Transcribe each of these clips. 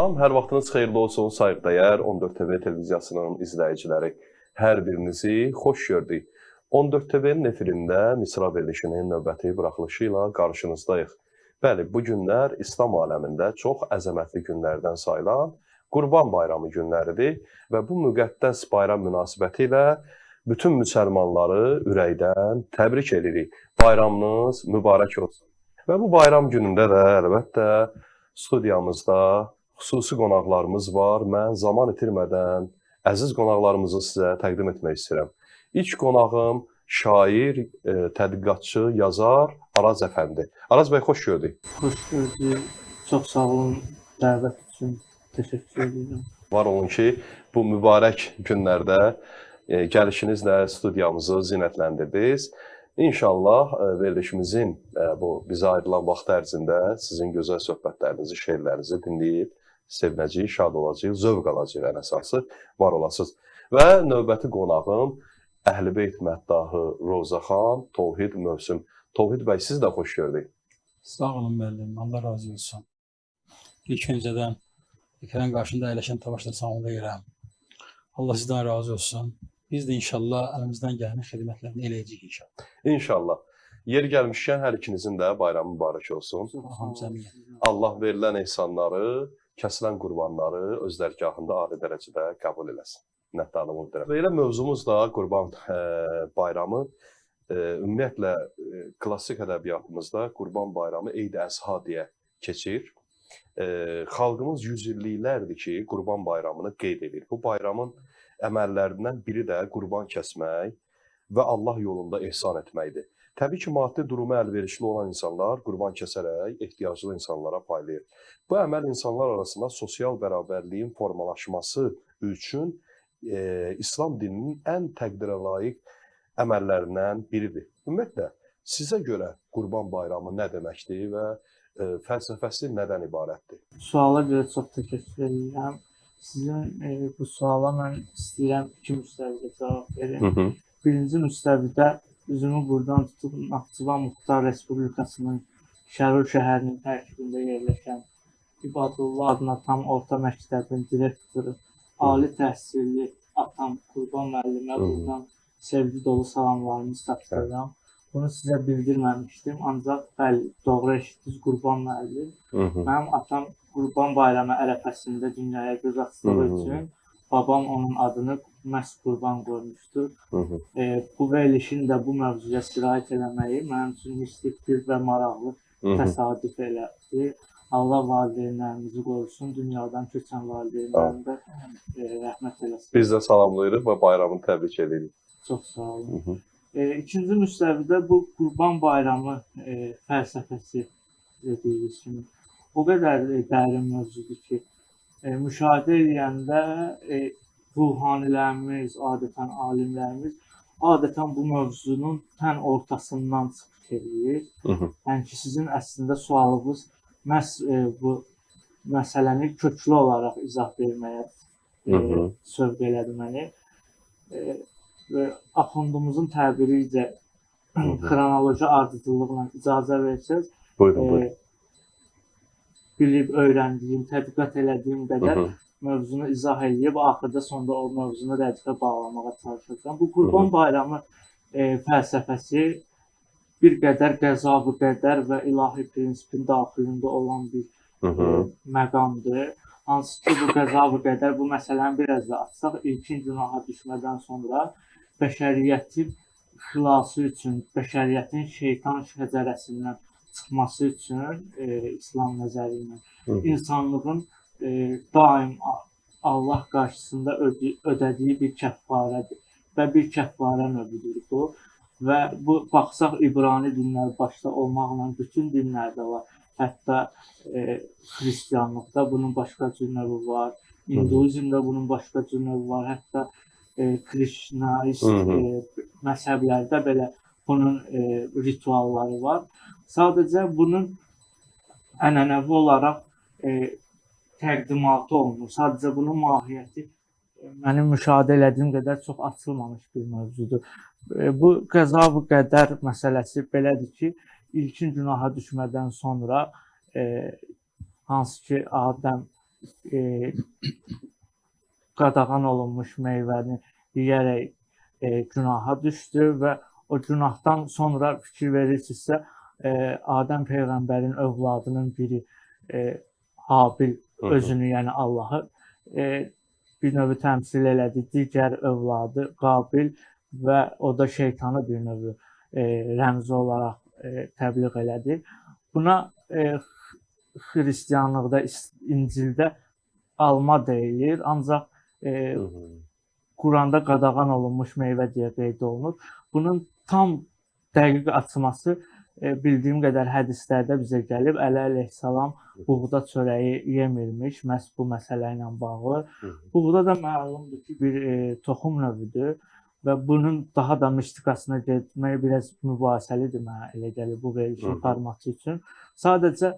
Salam, hər vaxtınız xeyirli olsun, sayğıdəyər 14 TV televiziyasının izləyiciləri. Hər birinizi xoş gördük. 14 TV-nin efirində Misra verilişinin növbəti buraxılışı ilə qarşınızdayıq. Bəli, bu günlər İslam aləmində çox əzəmətli günlərdən sayılan Qurban Bayramı günləridir və bu müqəddəs bayram münasibəti ilə bütün müsəlmanları ürəkdən təbrik edirik. Bayramınız mübarək olsun. Və bu bayram günündə də əlbəttə studiyamızda xüsusi qonaqlarımız var. Mən zaman itirmədən əziz qonaqlarımızı sizə təqdim etmək istəyirəm. İlk qonağım şair, tədqiqatçı, yazar Araz Əfəndi. Araz bəy, xoş gördük. Xoş gördük. Çox sağ olun dəvət üçün. Təşəkkür edirəm. Var olun ki, bu mübarək günlərdə gəlişinizlə studiyamızı zinətləndirdiniz. İnşallah verilişimizin bu bizə ayrılan vaxt ərzində sizin gözəl söhbətlərinizi, şeirlərinizi dinləyib sevinəcəyik, şad olacağıq, zövq alacağıq ən əsası, var olasınız. Və növbəti qonağım Əhl-i Beyt məddahı Rozaxan Tohid Mövsüm. Tohid bəy, siz də xoş gördük. Sağ olun müəllim, Allah razı olsun. İlk öncədən ekran qarşında əyləşən tamaşaçıları salamlayıram. Allah sizdən razı olsun. Biz də inşallah əlimizdən gələn xidmətlərini eləyəcəyik inşallah. İnşallah. Yeri gəlmişkən hər ikinizin də bayramı mübarək olsun. Allah verilən ehsanları, kəsilən qurbanları öz dərgahında ali dərəcədə qəbul eləsin. Minnətdarlığımı bildirirəm. Və elə mövzumuz da Qurban Bayramı. Ümumiyyətlə klassik ədəbiyyatımızda Qurban Bayramı Eid-i Əzha deyə keçir. Xalqımız yüzilliklərdir ki, Qurban Bayramını qeyd edir. Bu bayramın əməllərindən biri də qurban kəsmək və Allah yolunda ehsan etməkdir. Təbii ki, maddi durumu əlverişli olan insanlar qurban kəsərək ehtiyaclı insanlara paylayır. Bu əməl insanlar arasında sosial bərabərliyin formalaşması üçün İslam dininin ən təqdirə layiq əməllərindən biridir. Ümumiyyətlə, sizə görə Qurban Bayramı nə deməkdir və fəlsəfəsi nədən ibarətdir? Suala görə çox təşəkkür edirəm. Sizin bu suala mən istəyirəm iki müstəvidə cavab verim. Birinci müstəvidə üzümü buradan tutub Naxçıvan Muxtar Respublikasının Şərur şəhərinin tərkibində yerləşən İbadullah adına tam orta məktəbin direktoru, ali təhsilli atam Qurban müəllimə buradan sevgi dolu salamlarımı çatdırıram. Bunu sizə bildirməmişdim, ancaq bəli, doğru eşitdiniz, Qurban müəllim. Mənim atam Qurban Bayramı ərəfəsində dünyaya göz açdığı üçün babam onun adını məhz Qurban qoymuşdur. Bu verilişin də bu mövzuya sirayət eləməyi mənim üçün mistik bir və maraqlı təsadüf elədi. Allah valideynlərimizi qorusun, dünyadan köçən valideynlərini də rəhmət eləsin. Biz də salamlayırıq və bayramını təbrik edirik. Çox sağ olun. İkinci müstəvidə bu Qurban Bayramı fəlsəfəsi dediyiniz kimi o qədər dərin mövzudur ki, müşahidə edəndə ruhanilərimiz, adətən alimlərimiz adətən bu mövzunun tən ortasından çıxış edir. Yəni ki, sizin əslində sualınız məhz bu məsələni köklü olaraq izah verməyə sövq elədi məni. Və axundumuzun təbiri ilə xronoloji ardıcıllıqla icazə versəz, buyurun, buyurun. Bilib, öyrəndiyim, tədqiqat elədiyim qədər mövzunu izah edib, axırda sonda o mövzunu rədifə bağlamağa çalışacağam. Bu Qurban Bayramı fəlsəfəsi bir qədər qəza-ı qədər və ilahi prinsipin daxilində olan bir məqamdır. Hansı ki, bu qəza-ı qədər, bu məsələni biraz da açsaq, ilkin günaha düşmədən sonra bəşəriyyətin xilası üçün, bəşəriyyətin şeytan şəcərəsindən çıxması üçün İslam nəzəri ilə insanlığın daim Allah qarşısında ödədiyi bir kəffarədir və bir kəffarə növüdür bu. Və bu, baxsaq İbrani dinlər başda olmaqla bütün dinlərdə var. Hətta xristianlıqda bunun başqa cür növü var, hinduizmdə bunun başqa cür növü var, hətta krishnaist məzhəblərdə belə bunun ritualları var. Sadəcə bunun ənənəvi olaraq təqdimatı olunur. Sadəcə bunun mahiyyəti mənim müşahidə elədiyim qədər çox açılmamış bir mövzudur. Bu qəza-ı qədər məsələsi belədir ki, ilkin günaha düşmədən sonra hansı ki Adəm qadağan olunmuş meyvəni yeyərək günaha düşdü və o günahdan sonra fikir verirsinizsə, Adəm peyğəmbərin övladının biri Habil özünü, yəni Allahı bir növ təmsil elədi. Digər övladı Qabil və o da şeytanı bir növ rəmzi olaraq təbliğ elədi. Buna xristianlıqda, İncildə alma deyilir, ancaq Quranda qadağan olunmuş meyvə deyə qeyd olunur. Bunun tam dəqiq açması bildiyim qədər hədislərdə bizə gəlib. Əli əleyhissalam buğda çörəyi yemirmiş məhz bu məsələ ilə bağlı. Buğda da məlumdur ki, bir toxum növüdür və bunun daha da mistikasına getmək biraz mübahisəlidir mənə elə gəlir bu verilişin formatı üçün. Sadəcə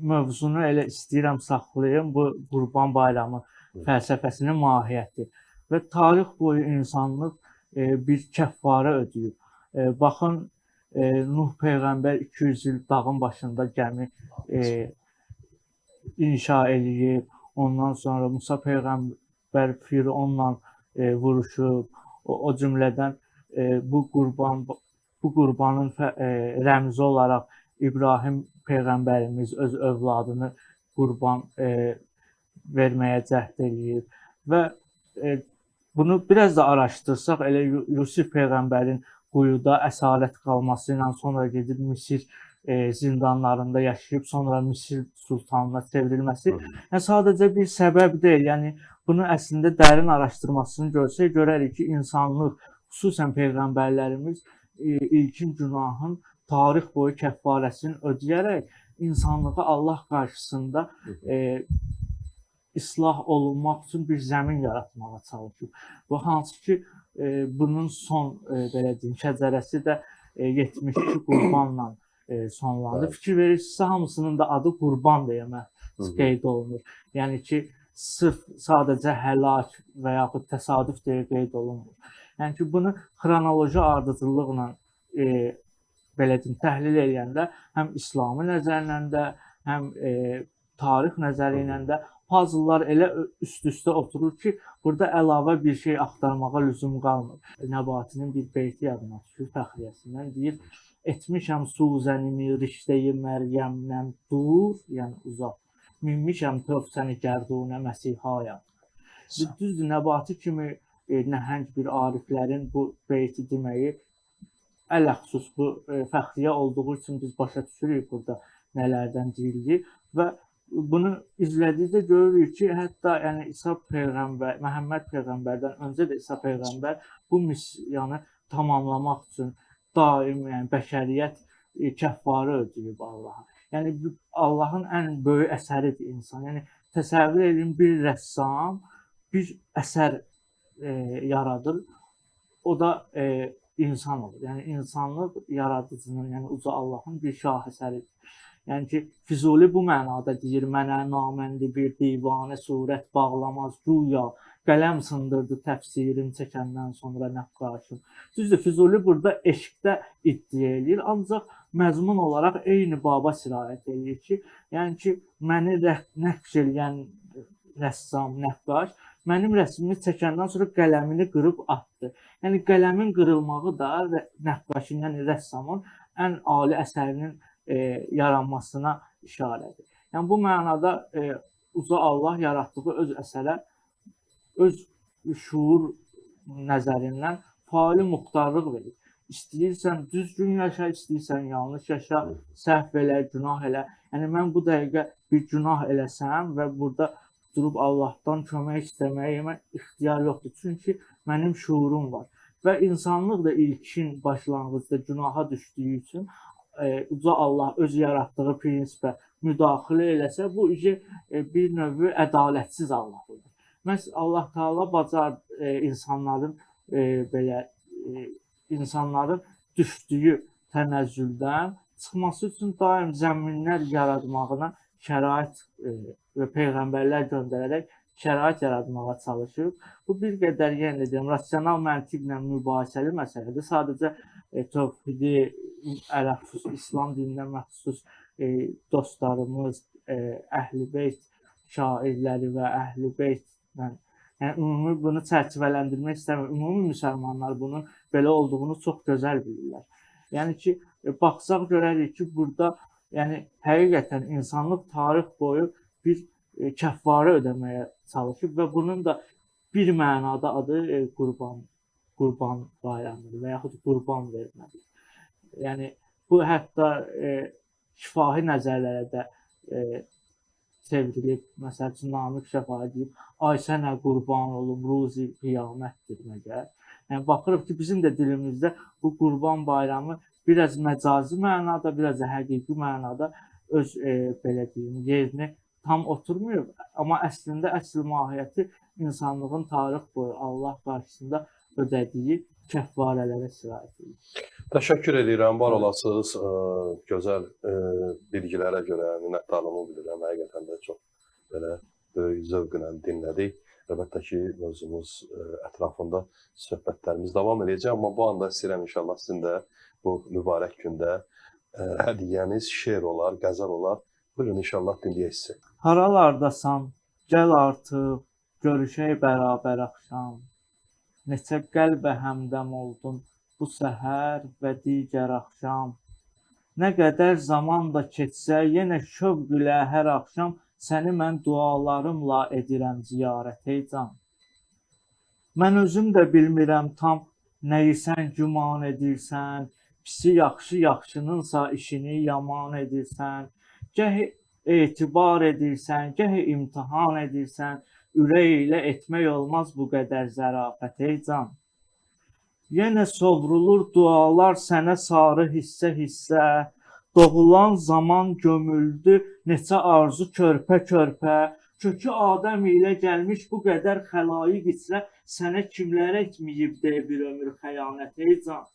mövzunu elə istəyirəm saxlayım, bu Qurban Bayramı fəlsəfəsinin mahiyyəti və tarix boyu insanlıq bir kəffarə ödəyib. Baxın, Nuh peyğəmbər 200 il dağın başında gəmi inşa eləyib, ondan sonra Musa peyğəmbər Fironla vuruşub, o cümlədən bu qurbanın rəmzi olaraq İbrahim peyğəmbərimiz öz övladını qurban verməyə cəhd eləyib və bunu biraz da araşdırsaq, elə Yusif peyğəmbərin quyuda əsarət qalması ilə sonra gedib Misir zindanlarında yaşayıb, sonra Misir sultanına çevrilməsi, yəni sadəcə bir səbəb deyil. Yəni bunu əslində dərin araşdırmasını görsək, görərik ki, insanlıq, xüsusən peyğəmbərlərimiz ilkin günahın tarix boyu kəffarəsini ödəyərək insanlığı Allah qarşısında islah olunmaq üçün bir zəmin yaratmağa çalışıb. Bu hansı ki, bunun son belə deyim, şəcərəsi də 72 qurbanla sonlandı. Fikir verirsinizsə, hamısının da adı qurban deyə qeyd olunur. Yəni ki, sırf sadəcə həlak və yaxud təsadüf deyə qeyd olunmur. Yəni ki, bunu xronoloji ardıcıllıqla belə deyim, təhlil eləyəndə həm İslami nəzərlə də, həm tarix nəzəri ilə də puzzlelar elə üst-üstə oturur ki, burada əlavə bir şey axtarmağa lüzum qalmır. Nəbatinin bir beyti yadıma düşür fəxriyyəsindən, deyir: etmişəm suzənimi riştəyi Məryəmdən dur, yəni uzaq, minmişəm tövsəni gərdunə Məsihayam. Düzdür, Nəbati kimi nəhəng bir ariflərin bu beyti deməyi ələxsus bu fəxriyyə olduğu üçün biz başa düşürük burada nələrdən deyildi və bunu izlədikdə görürük ki, hətta yəni İsa peyğəmbər, Məhəmməd peyğəmbərdən öncə də İsa peyğəmbər bu misyanı tamamlamaq üçün daim, yəni bəşəriyyət kəffarə ödəyib Allaha. Yəni Allahın ən böyük əsəridir insan. Yəni təsəvvür edin, bir rəssam bir əsər yaradır, o da insan olur. Yəni insanlıq yaradıcının, yəni uca Allahın bir şah əsəridir. Yəni ki, Füzuli bu mənada deyir, mənə naməndi bir divanə surət bağlamaz, güya qələm sındırdı təfsirim çəkəndən sonra nəqqaşım. Düzdür, Füzuli burada eşqdə iddia eləyir, ancaq məzmun olaraq eyni baba sirayət eləyir ki, yəni ki, məni nəqş eləyən rəssam, nəqqaş mənim rəsmimi çəkəndən sonra qələmini qırıb atdı. Yəni qələmin qırılmağı da nəqqaşın, yəni rəssamın ən ali əsərinin yaranmasına işarədir. Yəni bu mənada uca Allah yaratdığı öz əsərə öz şuur nəzərindən faili muxtarlıq verir. İstəyirsən düzgün yaşa, istəyirsən yanlış yaşa, səhv elə, günah elə. Yəni mən bu dəqiqə bir günah eləsəm və burada durub Allahdan kömək istəməyə mən ixtiyar yoxdur. Çünki mənim şuurum var. Və insanlıq da ilkin başlanğıcda günaha düşdüyü üçün uca Allah öz yaratdığı prinsipə müdaxilə eləsə, bu işi bir növ ədalətsiz Allah olur. Məhz Allah Teala bacar insanların belə insanların düşdüyü tənəzzüldən çıxması üçün daim zəminlər yaratmağına şərait və peyğəmbərlər göndərərək şərait yaratmağa çalışır. Bu bir qədər, yenə də deyim, rasional məntiqlə mübahisəli məsələdir. Sadəcə tövhidi, ələxsus İslam dininə məxsus dostlarımız, Əhl-i Beyt şairləri və Əhl-i Beytlə, yəni ümumi bunu çərçivələndirmək istəmirəm. Ümumi müsəlmanlar bunun belə olduğunu çox gözəl bilirlər. Yəni ki, baxsaq görərik ki, burada yəni həqiqətən insanlıq tarix boyu bir kəffarə ödəməyə çalışıb və bunun da bir mənada adı qurban bayramıdır və yaxud qurban vermədir. Yəni bu hətta şifahi nəzərlərə də çevrilib. Məsəl üçün Namiq Şəfahi deyib, ay sənə qurban olum, ruzi qiyamətdir məgər. Yəni baxırıq ki, bizim də dilimizdə bu qurban bayramı biraz məcazi mənada, biraz da həqiqi mənada öz belə deyim, yerini tam oturmuyub. Amma əslində əsl mahiyyəti insanlığın tarix boyu Allah qarşısında ödədiyi kəffarələrə sirayət edir. Təşəkkür edirəm, var olasınız gözəl bilgilərə görə minnətdarlığımı bildirəm. Həqiqətən də çox belə böyük zövqlə dinlədik. Əlbəttə ki, mövzumuz ətrafında söhbətlərimiz davam edəcək. Amma bu anda istəyirəm inşallah sizin də bu mübarək gündə hədiyyəniz şeir olar, qəzəl olar. Buyurun inşallah dinləyək sizi. Haralardasan, gəl artıq, görüşək bərabər axşam. Neçə qəlbə həmdəm oldun bu səhər və digər axşam. Nə qədər zaman da keçsə, yenə şövq ilə hər axşam səni mən dualarımla edirəm ziyarət ey can. Mən özüm də bilmirəm tam nəyi sən güman edirsən, pisi yaxşı, yaxşınınsa işini yaman edirsən, gəh etibar edirsən, gəh imtihan edirsən, ürək ilə etmək olmaz bu qədər zərafət ey can. Yenə sovrulur dualar sənə sarı hissə-hissə, doğulan zaman gömüldü neçə arzu körpə-körpə, kökü Adəm ilə gəlmiş bu qədər xəlayiq içrə sənə kimlər etməyib deyə bir ömür xəyanət ey can.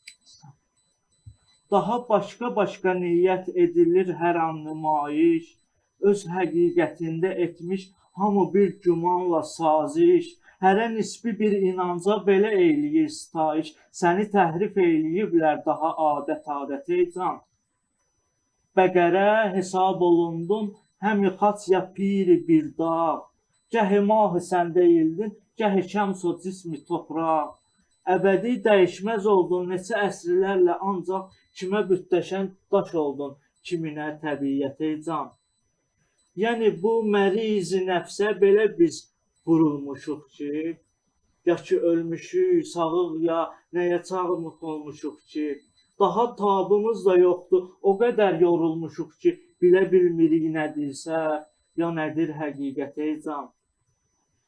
Daha başqa-başqa niyyət edilir hər an nümayiş, öz həqiqətində etmiş hamı bir gümanla saziş, hərə nisbi bir inanca belə eyləyir sitayiş, səni təhrif eyləyiblər daha adət-adət ey can. Bəqərə hesab olundun, həmi xaç ya piri bir dağ, gəhi mahı sən deyildin, gəhi şəms o cismi torpaq. Əbədi dəyişməz oldun neçə əsrlərlə ancaq kimə bütləşən daş oldun, kiminə təbiyyət ey can. Yəni bu məriz-i nəfsə belə biz vurulmuşuq ki, ya ki ölmüşük, sağıq ya nəyə çağırmıq olmuşuq ki, daha tabımız da yoxdur, o qədər yorulmuşuq ki, bilə bilmirik nədirsə, ya nədir həqiqət ey can.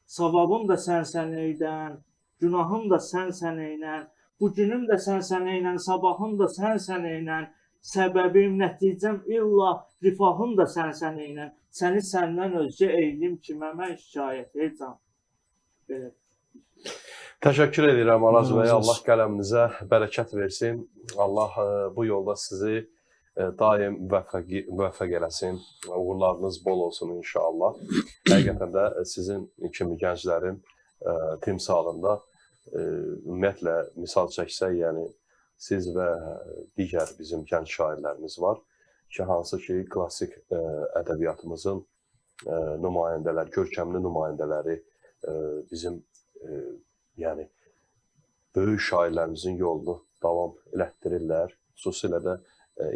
Savabım da sənsən eydən, günahım da sənsən eynən, bugünüm də sənsən eynən, sabahım da sənsən eynən, səbəbim, nəticəm illa rifahım da sənsən eynən, səni səndən özgə eylim kimə mən şikayət ey can. Belə. Təşəkkür edirəm Araz bəy. Allah qələminizə bərəkət versin. Allah bu yolda sizi daim müvəffəq eləsin. Uğurlarınız bol olsun inşallah. Həqiqətən də sizin kimi gənclərin timsalında ümumiyyətlə misal çəksək, yəni siz və digər bizim gənc şairlərimiz var ki, hansı ki, klassik ədəbiyyatımızın nümayəndələri, görkəmli nümayəndələri bizim yəni böyük şairlərimizin yolunu davam elətdirirlər. Xüsusilə də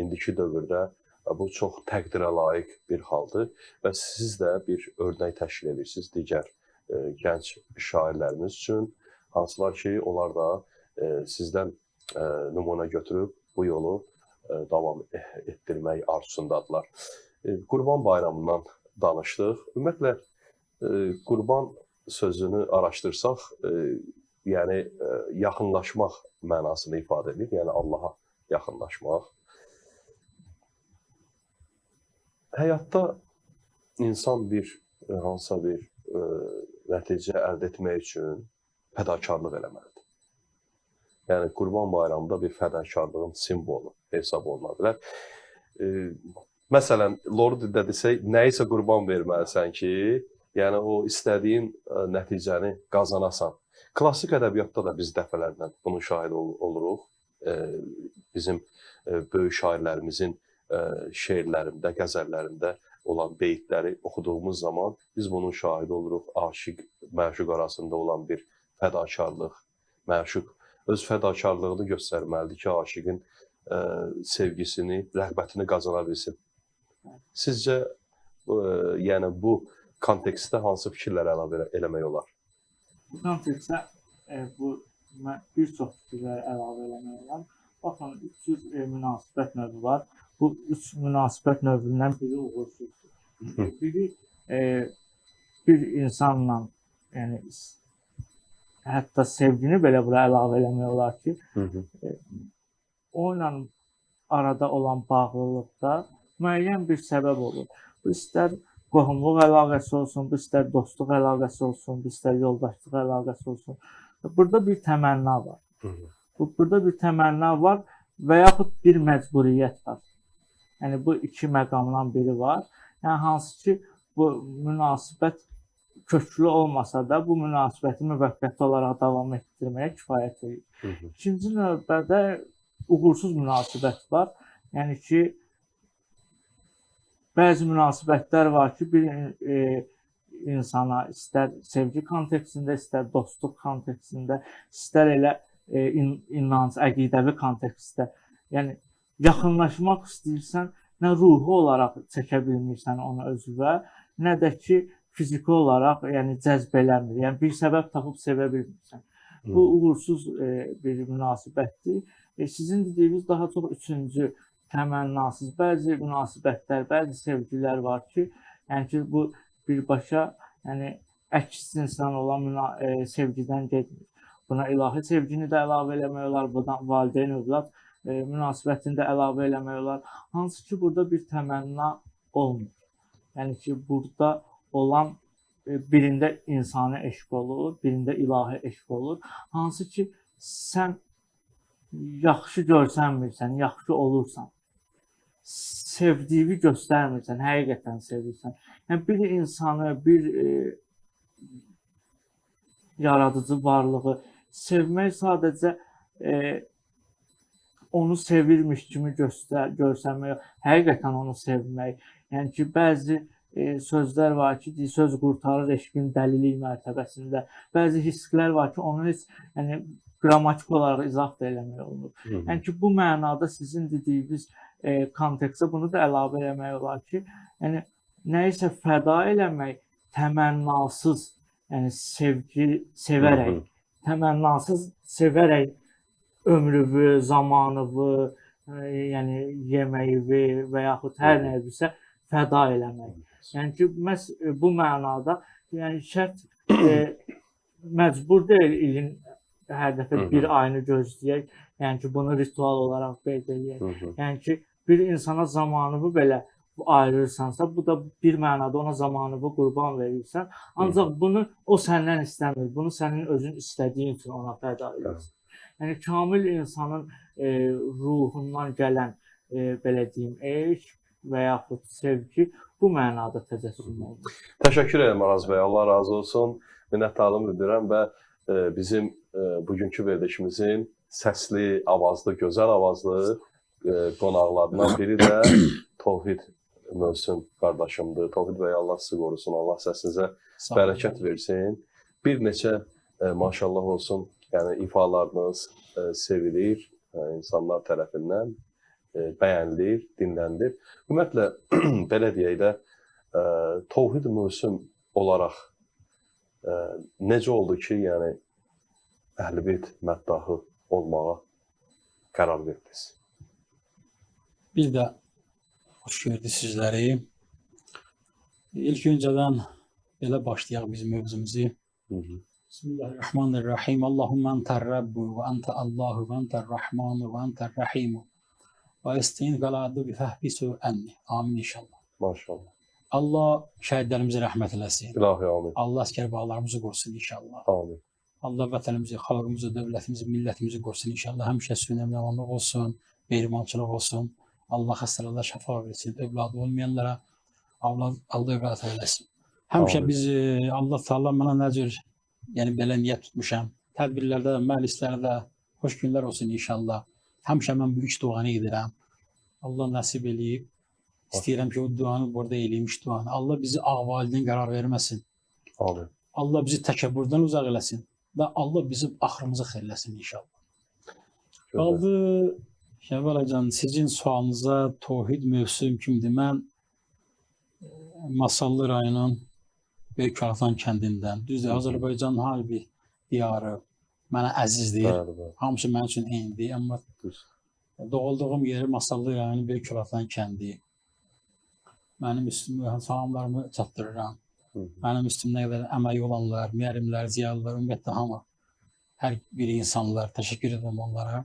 indiki dövrdə bu çox təqdirə layiq bir haldır və siz də bir örnək təşkil edirsiniz digər gənc şairlərimiz üçün, hansılar ki, onlar da sizdən nümunə götürüb bu yolu davam etdirmək arzusundadırlar. Qurban Bayramından danışdıq. Ümumiyyətlə, qurban sözünü araşdırsaq, yəni yaxınlaşmaq mənasını ifadə edir, yəni Allaha yaxınlaşmaq. Həyatda insan bir hansısa bir nəticə əldə etmək üçün fədakarlıq eləməlidir. Yəni Qurban Bayramında bir fədakarlığın simvolu hesab oluna bilər. Məsələn, loru dildə desək, nəyisə qurban verməlisən ki, yəni o istədiyin nəticəni qazanasan. Klassik ədəbiyyatda da biz dəfələrlə bunun şahidi oluruq. Bizim böyük şairlərimizin şeirlərində, qəzəllərində olan beytləri oxuduğumuz zaman biz bunun şahidi oluruq. Aşiq, məşuq arasında olan bir fədakarlıq, məşuq öz fədakarlığını göstərməlidir ki, aşiqin sevgisini, rəğbətini qazana bilsin. Sizcə, yəni bu kontekstdə hansı fikirləri əlavə eləmək olar? Bu kontekstdə bu bir çox fikirləri əlavə eləmək olar. Baxın, üç cür münasibət növü var. Bu üç münasibət növündən biri uğursuzdur. Biri bir insanla, yəni hətta sevgini belə bura əlavə eləmək olar ki, onunla arada olan bağlılıqda müəyyən bir səbəb olur. Bu istər qohumluq əlaqəsi olsun, bu istər dostluq əlaqəsi olsun, bu istər yoldaşlıq əlaqəsi olsun. Burada bir təmənna var. Burada bir təmənna var və yaxud bir məcburiyyət var. Yəni bu iki məqamdan biri var. Yəni hansı ki bu münasibət köklü olmasa da bu münasibəti müvəqqəti olaraq davam etdirməyə kifayət edir. İkinci növbədə uğursuz münasibət var. Yəni ki bəzi münasibətlər var ki, bir insana istər sevgi kontekstində, istər dostluq kontekstində, istər elə inanc, əqidəvi kontekstdə, yəni yaxınlaşmaq istəyirsən, nə ruhi olaraq çəkə bilmirsən onu özünə, nə də ki fiziki olaraq, yəni cəzb eləmir. Yəni bir səbəb tapıb sevə bilmirsən. Bu uğursuz bir münasibətdir. Sizin dediyiniz daha çox üçüncü təmənnasız bəzi münasibətlər, bəzi sevgilər var ki, yəni ki bu birbaşa, yəni əks cinsdən olan sevgidən getmir. Buna ilahi sevgini də əlavə eləmək olar, buna valideyn övlad münasibətini də əlavə eləmək olar. Hansı ki burada bir təmənna olmur. Yəni ki burada olan birində insani eşq olur, birində ilahi eşq olur. Hansı ki sən yaxşı görsənmirsən, yaxşı olursan, sevdiyini göstərmirsən, həqiqətən sevirsən. Yəni bir insanı, bir yaradıcı varlığı sevmək sadəcə onu sevirmiş kimi görsənmək, həqiqətən onu sevmək. Yəni ki, bəzi sözlər var ki, söz qurtarır eşqin dəlilik mərtəbəsində. Bəzi hisslər var ki, onu heç yəni, qrammatik olaraq izah da eləmək olmur. Yəni ki, bu mənada sizin dediyiniz kontekstə bunu da əlavə eləmək olar ki, yəni nəyisə fəda eləmək təmənnasız, yəni sevgi sevərək, təmənnasız sevərək ömrünü, zamanını, yəni yeməyini və yaxud hər nəyisə fəda eləmək. Yəni ki, məhz bu mənada, yəni şərt məcbur deyil ilin hər dəfə bir ayını gözləyək, yəni ki, bunu ritual olaraq qeyd eləyək. Yəni ki, bir insana zamanını belə ayırırsansa, bu da bir mənada ona zamanını qurban verirsən. Ancaq bunu o səndən istəmir, bunu sənin özün istədiyin üçün ona fəda edirsən. Yəni kamil insanın ruhundan gələn, belə deyim, eşq və yaxud sevgi bu mənada təcəssüm olunur. Təşəkkür edirəm Araz bəy, Allah razı olsun. Minnətdarlığımı bildirirəm və bizim bugünkü verilişimizin səsli, avazlı, gözəl avazlı qonaqlarından biri də Tohid Mövsüm qardaşımdır. Tohid bəy, Allah sizi qorusun, Allah səsinizə bərəkət versin. Bir neçə maşallah olsun, yəni ifalarınız sevilir insanlar tərəfindən, bəyənilir, dinlənilir. Ümumiyyətlə, belə deyək də, Tohid Mövsüm olaraq necə oldu ki, yəni Əhl-i Beyt məddahı olmağa qərar verdiniz? Bir də xoş gördük sizləri. İlk öncədən belə başlayaq biz mövzumuzu. Bismillahirrahmanirrahim. Allahumma entər Rabbu və entə Allahu və entər Rahmanu və entər Rahimu və esteyin qəladu bi fəhbisu ənni. Amin inşallah. Maşallah. Allah şəhidlərimizi rəhmət eləsin. İlahi amin. Allah asker bağlarımızı qorusun inşallah. Amin. Allah vətənimizi, xalqımızı, dövlətimizi, millətimizi qorusun inşallah. Həmişə sünəmləmanlıq olsun, mehribançılıq olsun. Allah xəstələrə şəfa versin, övladı olmayanlara Allah övlad eləsin. Həmişə Amin. Biz Allah Teala mənə nə cür, yəni belə niyyət tutmuşam. Tədbirlərdə, məclislərdə xoş günlər olsun inşallah. Həmişə mən bu üç duanı edirəm. Allah nəsib eləyib. İstəyirəm ki, o duanı burada eləymiş duanı. Allah bizi ağ valideyn qərar verməsin. Amin. Allah bizi təkəbbürdən uzaq eləsin və Allah bizi axırımızı xeyirləsin inşallah. Qaldı Şəvval Acan, sizin sualınıza Tohid mövsüm kimdir? Mən Masallı rayonunun Böyük Atan kəndindən. Düzdür, Azərbaycanın hər bir diyarı mənə əzizdir. Bəli, bəli. Hamısı mənim üçün eynidir, amma Düz. doğulduğum yeri Masallı rayonunun Böyük Atan kəndi. Mənim üstümə salamlarımı çatdırıram. Mənim üstümdə nə qədər əməyi olanlar, müəllimlər, ziyalılar, ümumiyyətlə hamı, hər bir insanlar, təşəkkür edirəm onlara.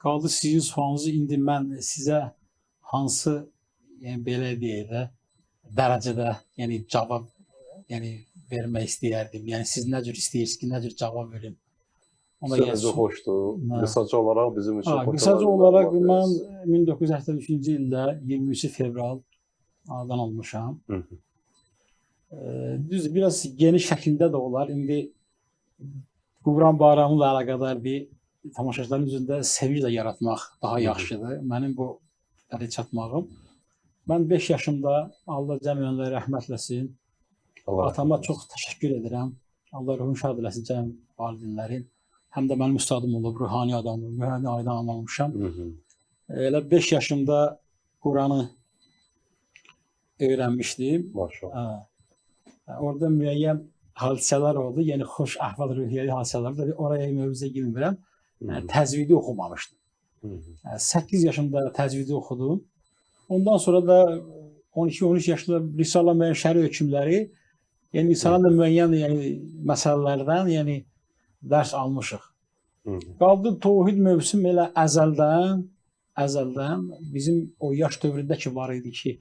Qaldı sizin sualınızı indi mən sizə hansı, yəni belə deyək də, dərəcədə, yəni cavab, yəni vermək istəyərdim. Yəni siz nə cür istəyirsiniz ki, nə cür cavab verim? Ona Sizə necə xoşdur? Qısaca olaraq bizim üçün xoş. Qısaca olaraq mən 1983-cü ildə 23 fevral anadan olmuşam. Düz, biraz geniş şəkildə də olar. İndi Qurban Bayramı ilə əlaqədar bir tamaşaçıların üzündə sevinc də yaratmaq daha yaxşıdır. Mənim bu dəli çatmağım. Mən 5 yaşımda, Allah cəm önlərə rəhmət eləsin. Atama çox təşəkkür edirəm. Allah ruhunu şad eləsin cəm valideynlərin. Həm də mənim ustadım olub, ruhani adamım, ruhani ailədən olmuşam. Elə 5 yaşımda Quranı öyrənmişdim. Maşallah. Orada müəyyən hadisələr oldu, yəni xoş əhval-ruhiyyəli hadisələr oldu. Oraya mövzuya girmirəm. Təzvidi oxumamışdım. 8 yaşımda təzvidi oxudum. Ondan sonra da 12-13 yaşında Risale müəyyən şəri hökmləri, yəni Risale müəyyən yəni, məsələlərdən yəni, dərs almışıq. Qaldı Tohid mövsüm elə əzəldən bizim o yaş dövründə ki var idi ki,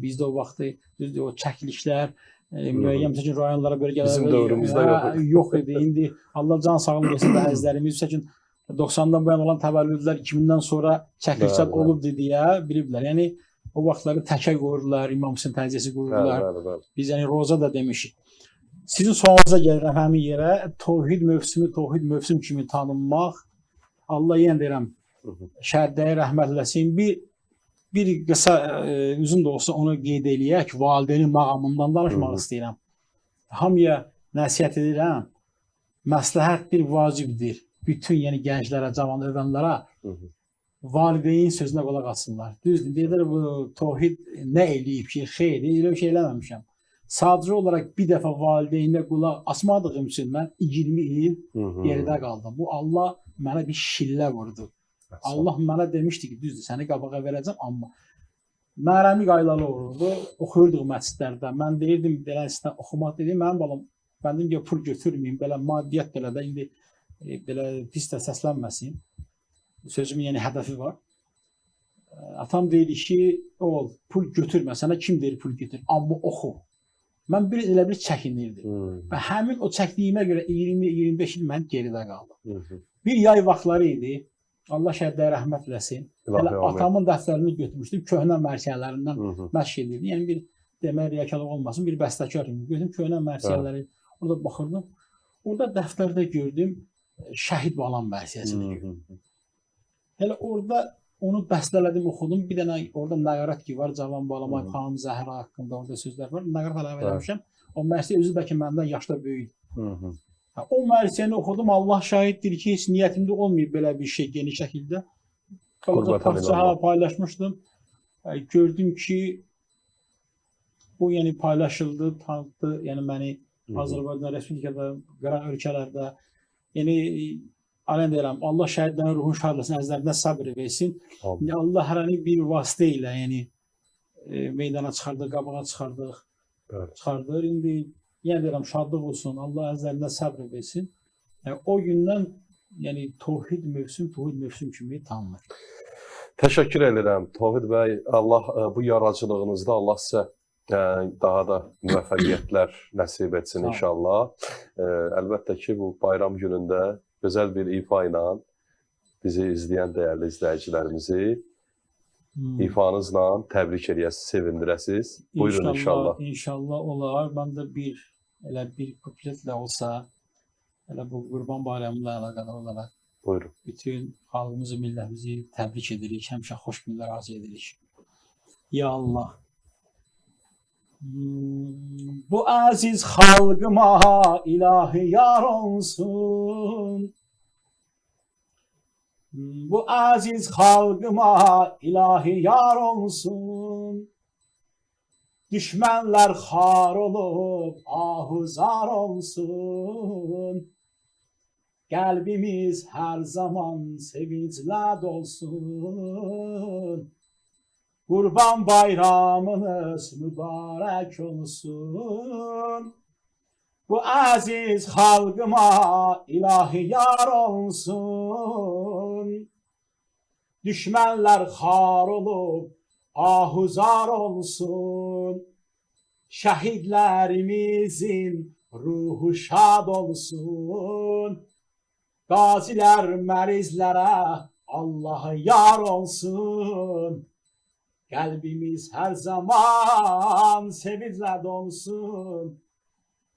bizdə o vaxtı düzdür, o çəkilişlər, müəyyən məsəl üçün rayonlara, bölgələrə bizim dövrümüzdə yox idi. İndi Allah can sağlığı versin də əzizlərimiz, məsəl üçün 90-dan bu yana olan təvəllüdlər 2000-dən sonra çəkilişlər olubdu deyə biliblər. Yəni o vaxtları təkə qoyurdular, İmam Hüseyn təziyəsi qoyurdular. Biz yəni roza da demişik. Sizin sualınıza gəlirəm həmin yerə. Tohid mövsümü, tohid mövsüm kimi tanınmaq. Allah yenə deyirəm, şəhidləri rəhmət eləsin. Bir qısa, uzun da olsa onu qeyd eləyək, valideynin maqamından danışmaq istəyirəm. Hamıya nəsihət edirəm, məsləhət bir vacibdir. Bütün yəni gənclərə, cavan öyrənlərə valideynin sözünə qulaq asınlar. Düzdür, deyirlər bu tohid nə eləyib ki, xeyr, elə bir şey eləməmişəm. Sadəcə olaraq bir dəfə valideynə qulaq asmadığım üçün mən 20 il geridə qaldım. Bu Allah mənə bir şillə vurdu. Allah mənə demişdi ki, düzdür, səni qabağa verəcəm, amma mərəmi qaydalı olurdu, oxuyurduq məscidlərdə. Mən deyirdim, belə istə oxumaq dedim, mənim balam, mən dedim ki, pul götürməyim, belə maddiyyat belə də indi belə pis də səslənməsin. Sözümün yəni hədəfi var. Atam deyir ki, oğul, pul götürmə, sənə kim deyir pul götür, amma oxu. Mən bir elə bir çəkinirdim. Və həmin o çəkdiyimə görə 20-25 il mən geridə qaldım. Bir yay vaxtları idi. Allah şəhidlərə rəhmət eləsin. Elə atamın dəftərini götürmüşdüm, köhnə mərsiyələrindən məşq edirdim. Yəni bir demək riyakarlıq olmasın, bir bəstəkar kimi götürdüm köhnə mərsiyələri. Orada baxırdım. Orada dəftərdə gördüm Şəhid Balam mərsiyəsini gördüm. Elə orada onu bəstələdim, oxudum. Bir dənə orada nəqarat ki var, Cavan Balamay xanım Zəhra haqqında orada sözlər var. Nəqarat əlavə eləmişəm. O mərsiyə özü bəlkə məndən yaşda böyük. O mərsiyəni oxudum, Allah şahiddir ki, heç niyyətimdə olmayıb belə bir şey geniş şəkildə. Parça paylaşmışdım. Gördüm ki, bu yəni paylaşıldı, tanıtdı, yəni məni Azərbaycan Respublikada, qıraq ölkələrdə. Yəni, alən deyirəm, Allah şəhidlərin ruhunu şad eləsin, əzizlərinə sabr versin. Allah hərəni bir vasitə ilə, yəni meydana çıxardıq, qabağa çıxardıq, çıxardır. İndi yenə deyirəm, şadlıq olsun, Allah əzizlərinə səbr versin. Yəni, o gündən yəni, Tohid mövsüm, Tohid mövsüm kimi tanınır. Təşəkkür edirəm Tohid bəy. Allah bu yaradıcılığınızda Allah sizə daha da müvəffəqiyyətlər nəsib etsin inşallah. Əlbəttə ki, bu bayram günündə gözəl bir ifa ilə bizi izləyən dəyərli izləyicilərimizi ifanızla təbrik eləyəsiniz, sevindirəsiniz. Buyurun inşallah. İnşallah olar. Mən də bir elə bir kupletlə olsa, elə bu Qurban Bayramı ilə əlaqədar olaraq buyurun. Bütün xalqımızı, millətimizi təbrik edirik, həmişə xoş günlər arzu edirik. Ya Allah. Bu əziz xalqıma ilahi yar olsun. Bu əziz xalqıma ilahi yar olsun. Düşmənlər xar olub ahuzar olsun. Qəlbimiz hər zaman sevinclə dolsun. Qurban bayramınız mübarək olsun. Bu əziz xalqıma ilahi yar olsun. Düşmənlər xar olub ahuzar olsun. Şəhidlərimizin ruhu şad olsun. Qazilər mərizlərə Allah yar olsun. Qəlbimiz hər zaman sevinclə dolsun.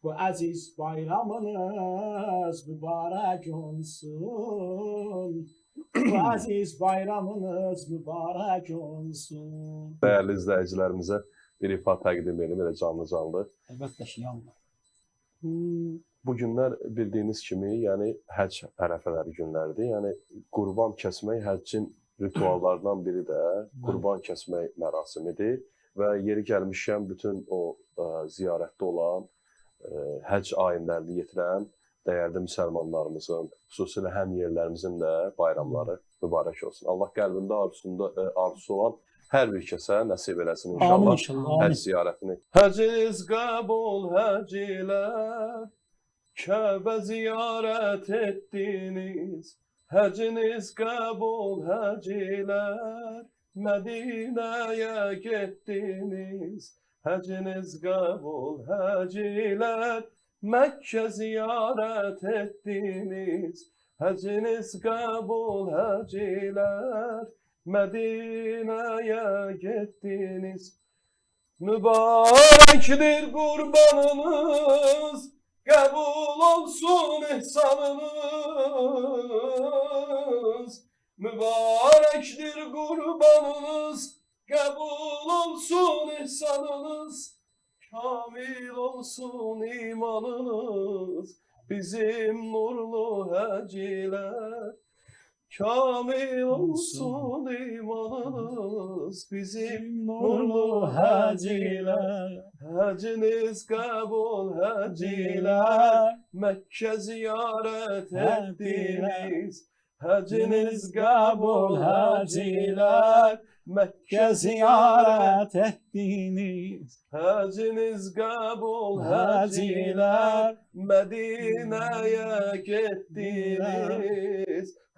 Bu əziz bayramınız mübarək olsun. Bu əziz bayramınız mübarək olsun. Dəyərli izləyicilərimizə bir ifa təqdim edim, elə canlı-canlı. Əlbəttə ki, ya Allah. Bu günlər bildiyiniz kimi, yəni həcc ərəfələri günləridir. Yəni qurban kəsmək həccin rituallarından biri də qurban kəsmək mərasimidir və yeri gəlmişkən bütün o ziyarətdə olan, həcc ayinlərini yetirən dəyərli müsəlmanlarımızın, xüsusilə həm yerlərimizin də bayramları mübarək olsun. Allah qəlbində arzusu olan hər bir kəsə nəsib eləsin inşallah. Amin inşallah. Həcc Amin. ziyarətini. Həciniz qəbul həcilər, Kəbə ziyarət etdiniz. Həciniz qəbul həcilər, Mədinəyə getdiniz. Həciniz qəbul həcilər, Məkkə ziyarət etdiniz. Həciniz qəbul həcilər, Mədinəyə getdiniz. Mübarəkdir qurbanınız, qəbul olsun ihsanınız. Mübarəkdir qurbanınız, qəbul olsun ihsanınız. Kamil olsun imanınız, bizim nurlu həcilər. Kamil olsun imanınız, bizim nurlu həcilər. Həciniz qəbul həcilər, Məkkə ziyarət etdiniz. Həciniz qəbul həcilər, Məkkə ziyarət etdiniz. Həciniz qəbul həcilər, Mədinəyə getdiniz.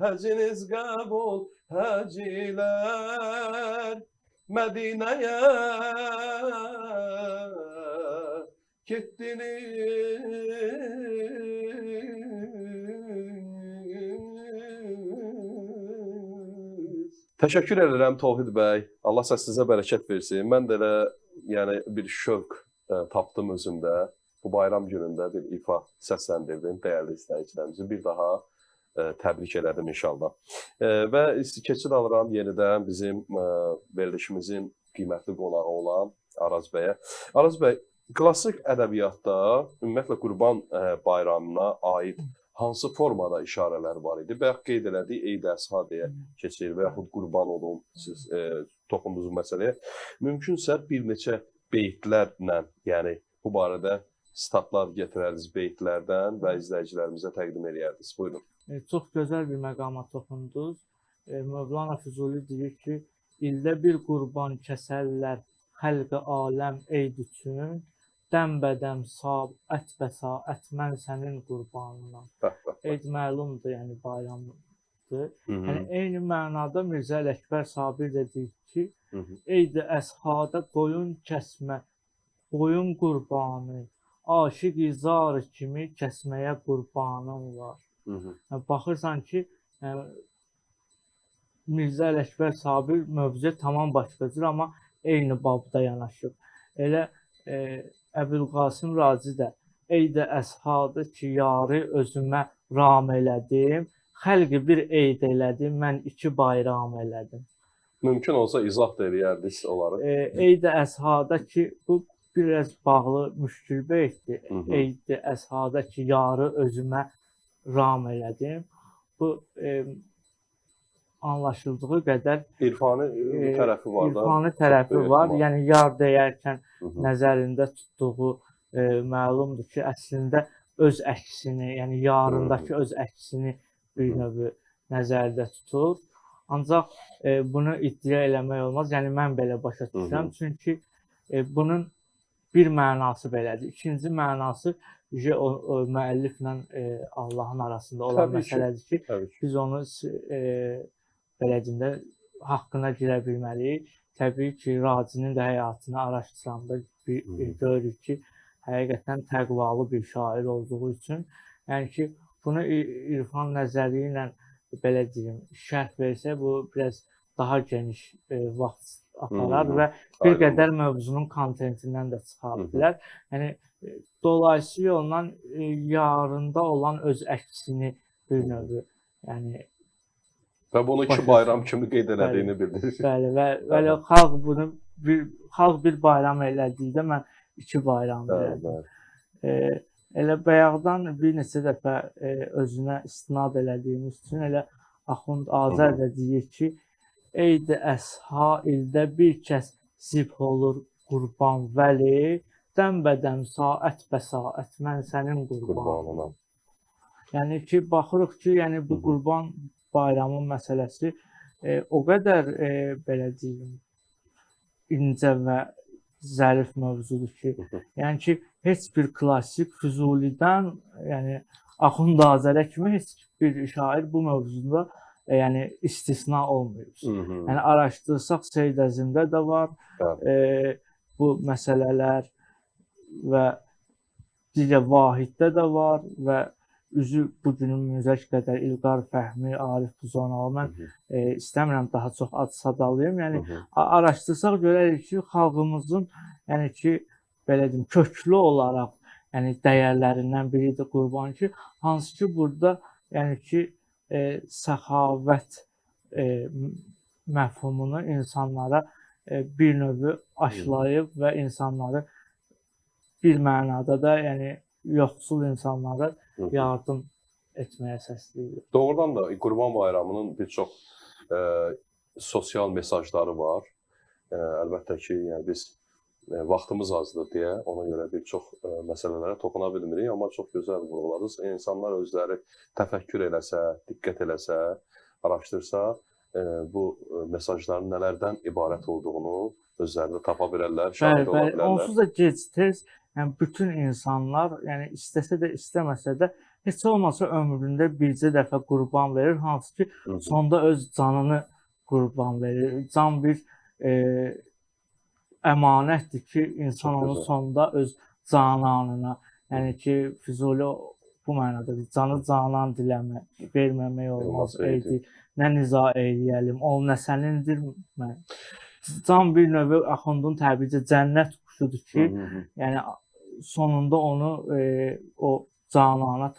Həciniz qəbul həcilər, Mədinəyə getdiniz. Təşəkkür edirəm Tohid bəy. Allah səsinizə bərəkət versin. Mən də elə yəni bir şövq tapdım özümdə. Bu bayram günündə bir ifa səsləndirdim dəyərli izləyicilərimizi. Bir daha təbrik elədim inşallah. Və keçid alıram yenidən bizim verilişimizin qiymətli qonağı olan Araz bəyə. Araz bəy, klassik ədəbiyyatda ümumiyyətlə Qurban bayramına aid hansı formada işarələr var idi? Bayaq qeyd elədik, Eid Əsha deyə keçir və yaxud qurban olum, siz toxundunuz bu məsələyə. Mümkünsə bir neçə beytlərlə, yəni bu barədə statlar gətirərdiniz beytlərdən və izləyicilərimizə təqdim eləyərdiniz. Buyurun. Çox gözəl bir məqama toxundunuz. Mövlana Füzuli deyir ki, ildə bir qurban kəsərlər xəlq-i aləm eyd üçün, dəmbədəm saət və saət mən sənin qurbanınam. Eyd məlumdur, yəni bayramdır. Yəni eyni mənada Mirzə Ələkbər Sabir də deyir ki, Eyd-i Əshada qoyun kəsmə, qoyun qurbanı, aşiq-i zar kimi kəsməyə qurbanım var. Yəni, baxırsan ki, yəni, Mirzə Ələkbər Sabir mövzu tamam başqa cür, amma eyni babda yanaşıb. Elə Əbülqasım Razi də Eyd-i Əshadı ki, yarı özümə ram elədim, xəlqi bir eyd elədim, mən iki bayram elədim. Mümkün olsa izah da eləyərdiniz onları. Eyd-i Əzhada ki, bu biraz bağlı müşkül beytdir. Eyd-i Əzhada ki, yarı özümə ram elədim. Bu anlaşıldığı qədər irfani tərəfi var da. İrfani tərəfi var. Yəni yar deyərkən nəzərində tutduğu məlumdur ki, əslində öz əksini, yəni yarındakı öz əksini bir növ nəzərdə tutur. Ancaq bunu iddia eləmək olmaz. Yəni mən belə başa düşürəm. Çünki bunun bir mənası belədir. İkinci mənası o müəlliflə Allahın arasında olan məsələdir ki, biz onu belə deyim də haqqına girə bilməliyik. Təbii ki, Racinin də həyatını araşdıranda görürük ki, həqiqətən təqvalı bir şair olduğu üçün, yəni ki, bunu irfan nəzəri ilə belə deyim, şərh versə, bu biraz daha geniş vaxt aparar və bir qədər mövzunun kontentindən də çıxa bilər. Yəni, dolayısıyla yolla yarında olan öz əksini bir növ, yəni və bunu iki bayram kimi qeyd elədiyini bildirir. Bəli, və xalq bunu xalq bir bayram elədikdə mən iki bayram elədim. Elə bayaqdan bir neçə dəfə özünə istinad elədiyimiz üçün elə Axund Azər də deyir ki, Eyd-i Əzha ildə bir kəs zibh olur qurban vəli, dəmbədəm saət bə saət mən sənin qurbanınam. Yəni ki, baxırıq ki, yəni bu qurban bayramın məsələsi o qədər belə deyim, incə və zərif mövzudur ki, yəni ki, heç bir klassik Füzulidən, yəni Axund Azərə kimi heç bir şair bu mövzuda yəni istisna olmayıb. Yəni araşdırsaq Seyid Əzimdə də var bu məsələlər və digər Vahiddə də var və üzü bu günümüzə qədər İlqar Fəhmi, Arif Buzonalı, mən istəmirəm daha çox ad sadalayım. Yəni araşdırsaq görərik ki, xalqımızın, yəni ki, belə deyim, köklü olaraq, yəni dəyərlərindən biridir qurban ki, hansı ki burada, yəni ki, səxavət məfhumunu insanlara bir növ aşılayıb və insanları bir mənada da, yəni yoxsul insanlara yardım etməyə səsləyir. Doğrudan da Qurban Bayramının bir çox sosial mesajları var. Əlbəttə ki, yəni biz vaxtımız azdır deyə ona görə bir çox məsələlərə toxuna bilmirik, amma çox gözəl vurğuladınız. İnsanlar özləri təfəkkür eləsə, diqqət eləsə, araşdırsa, bu mesajların nələrdən ibarət olduğunu özlərində tapa bilərlər, şahid ola bilərlər. Onsuz da gec-tez, yəni bütün insanlar, yəni istəsə də istəməsə də heç olmasa ömründə bircə dəfə qurban verir, hansı ki sonda öz canını qurban verir. Can bir əmanətdir ki, insan onu sonda öz cananına, yəni ki, Füzuli bu mənadadır, canı canan diləmək, verməmək olmaz, eydi, nə niza eyləyəlim, ol nə sənindir, mən. Can bir növ Axundun təbircə cənnət quşudur ki, yəni sonunda onu o canana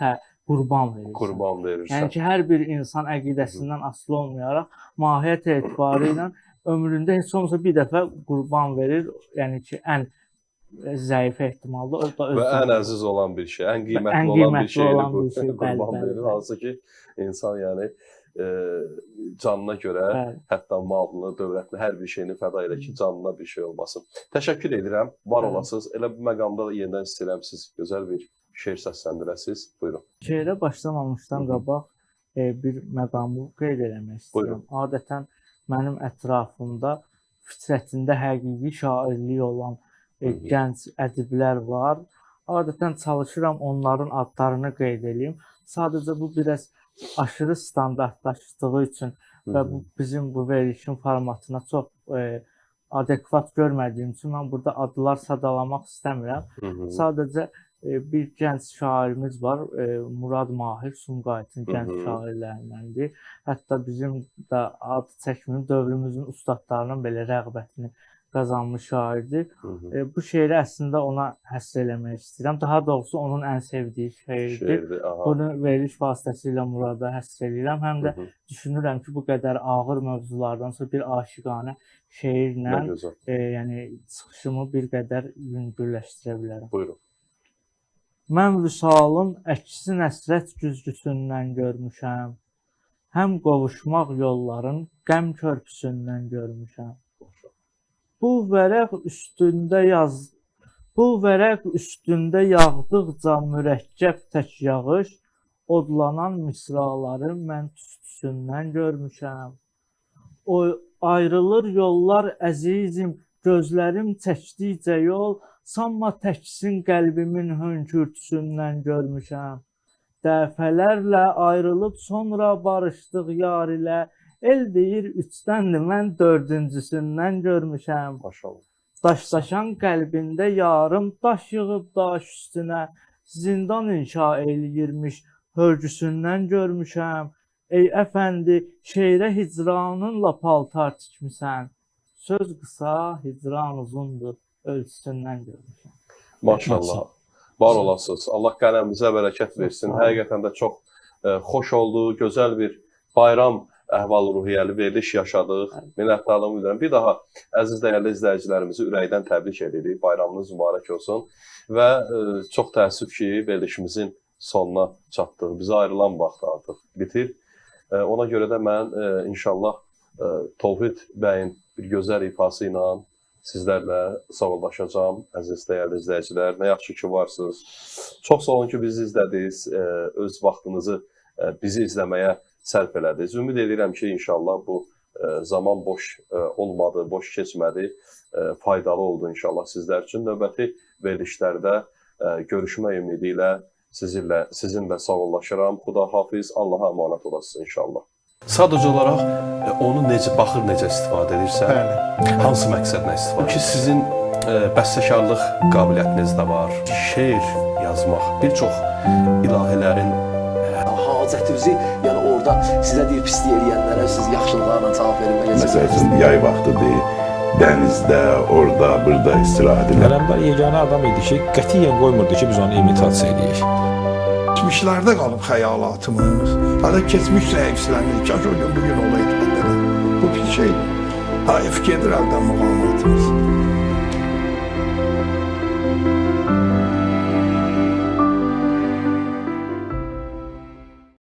qurban verirsən. Qurban verirsən. Yəni ki, hər bir insan əqidəsindən asılı olmayaraq mahiyyət etibarı ilə ömründə heç olmasa bir dəfə qurban verir, yəni ki, ən zəif ehtimalda o da öz və ən əziz olan bir şey, ən qiymətli olan bir şeydir bu qurban verir, hansı ki, insan yəni canına görə, hətta malını, dövlətini, hər bir şeyini fəda elə ki, canına bir şey olmasın. Təşəkkür edirəm, var olasınız. Elə bu məqamda da yenidən istəyirəm siz gözəl bir şeir səsləndirəsiniz. Buyurun. Şeirə başlamamışdan qabaq bir məqamı qeyd eləmək istəyirəm. Adətən mənim ətrafımda fitrətində həqiqi şairlik olan gənc ədiblər var. Adətən çalışıram onların adlarını qeyd eləyim. Sadəcə bu biraz aşırı standartlaşdığı üçün və bu bizim bu verilişin formatına çox adekvat görmədiyim üçün mən burada adlar sadalamaq istəmirəm. Sadəcə bir gənc şairimiz var, Murad Mahir Sumqayıtın gənc şairlərindəndir. Hətta bizim də ad çəkməyim dövrümüzün ustadlarının belə rəğbətini qazanmış şairdir. Bu şeiri əslində ona həsr eləmək istəyirəm. Daha doğrusu onun ən sevdiyi şeirdir. Bunu veriliş vasitəsilə Murada həsr eləyirəm. Həm də düşünürəm ki, bu qədər ağır mövzulardan sonra bir aşiqanə şeirlə yəni çıxışımı bir qədər yüngülləşdirə bilərəm. Buyurun. Mən vüsalın əksi nəsrət güzgüsündən görmüşəm. Həm qovuşmaq yolların qəm körpüsündən görmüşəm. Bu vərəq üstündə yağdıqca mürəkkəb tək yağış, odlanan misraları mən tüstüsündən görmüşəm. O ayrılır yollar əzizim, gözlərim çəkdikcə yol, sanma təksin qəlbimin hönkürtüsündən görmüşəm. Dəfələrlə ayrılıb sonra barışdıq yar ilə, el deyir üçdəndir, mən dördüncüsündən görmüşəm. Maşallah. Daşdaşan qəlbində yarım daş yığıb daş üstünə, zindan inşa eləyirmiş, hörgüsündən görmüşəm. Ey əfəndi, şeirə hicranınla paltar tikmisən. Söz qısa, hicran uzundur, ölçüsündən görmüşəm. Maşallah. Var olasınız. Allah qələmimizə bərəkət versin. Həqiqətən də çox xoş oldu, gözəl bir bayram əhval-ruhiyyəli veriliş yaşadıq. Minnətdarlığımı bildirəm. Bir daha əziz dəyərli izləyicilərimizi ürəkdən təbrik edirik. Bayramınız mübarək olsun. Və çox təəssüf ki, verilişimizin sonuna çatdıq. Bizə ayrılan vaxt artıq bitir. Ona görə də mən inşallah Tohid bəyin bir gözəl ifası ilə sizlərlə sağollaşacağam, əziz dəyərli izləyicilər. Nə yaxşı ki varsınız. Çox sağ olun ki, bizi izlədiniz, öz vaxtınızı bizi izləməyə sərf elədiniz. Ümid edirəm ki, inşallah bu zaman boş olmadı, boş keçmədi, faydalı oldu inşallah sizlər üçün. Növbəti verilişlərdə görüşmək ümidi ilə sizinlə sağollaşıram. Xudahafiz, Allaha əmanət olasınız inşallah. Sadəcə olaraq onu necə baxır, necə istifadə edirsən, hansı məqsədlə istifadə ki, sizin bəstəkarlıq qabiliyyətiniz də var, şeir yazmaq, bir çox ilahilərin hacətinizi, yəni orada sizə deyir pislik eləyənlərə siz yaxşılıqlarla cavab verin. Məsəl üçün, yay vaxtıdır, dənizdə, orada, burada istirahət edir. Ələmdar yeganə adam idi ki, qətiyyən qoymurdu ki, biz onu imitasiya eləyək. Keçmişlərdə qalıb xəyalatımız, hələ keçmişlə hifzlənir, kaş o gün bugün olaydı belə. Bu bir şeydir. Hayf gedir əldən muğamatımız.